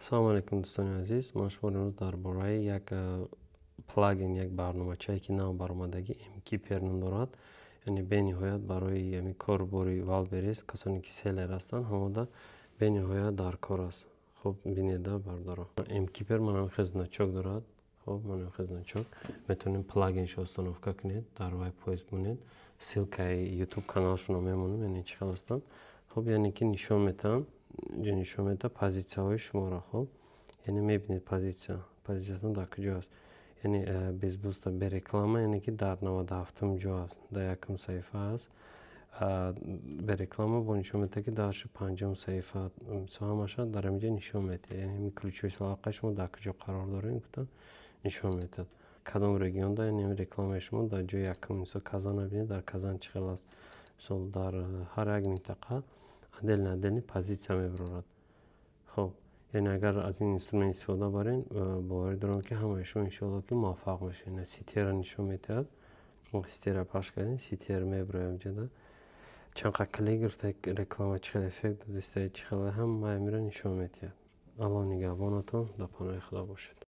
Салому алейкум, дӯстони азиз. Ман шуморо имрӯз дар бораи як плагин, як барномачае, ки нав баромадагӣ, MKeeper ном дорад, яъне бениҳоят барои ами корбори Вайлдберриз, касоне ки селлер ҳастанд, ҳамода бениҳоят дар кор аст. Хуб, бинеда, бародаро, MKeeper манам хел значок дорад. Хуб, манам хел значок. Метавонем плагиншо установка кунед, дар вай поиск монед. Ссылкаи YouTube каналшонро мемонам, яъне чӣ хел ҳастанд. Хуб, яъне ки нишон метаҳам, инҷо нишон медиҳад позитсияҳои шуморо. Хуб, яъне мебинед позитсиятон дар куҷо аст. Яъне без буста, бе реклама, яъне ки дар 97-ум ҷо аст, дар якум саҳифа аст. Бе реклама бо нишон медиҳад, ки дар панҷум саҳифа. Мисол, ҳамаша дар ҳаминҷо нишон медиҳад, яъне ключевой слова шумо дар куҷо қарор доред, гуфта нишон медиҳад, кадом регионда, яъне рекламаи шумо дар ҷои якум. Мисол, Казанро бинед, дар Казан чӣ хел аст. Мисол, дар ҳар як минтақа отдельно отдельно позитсия мебарорад. Хуб, яъне агар аз ин инструмент истифода барем, боварӣ дорам, ки ҳамаи шумо, иншоалло, ки муваффақ мешавед. CTR нишон медиҳад. CTR пахш кардем, CTR мебароям инҷода, чанд қа клик гирифта, реклама чӣ хел эффект додиста, чӣ хел, ҳамаи амиро нишон медиҳад. Аллоҳ нигаҳбонатон, дар паноҳи Худо бошед.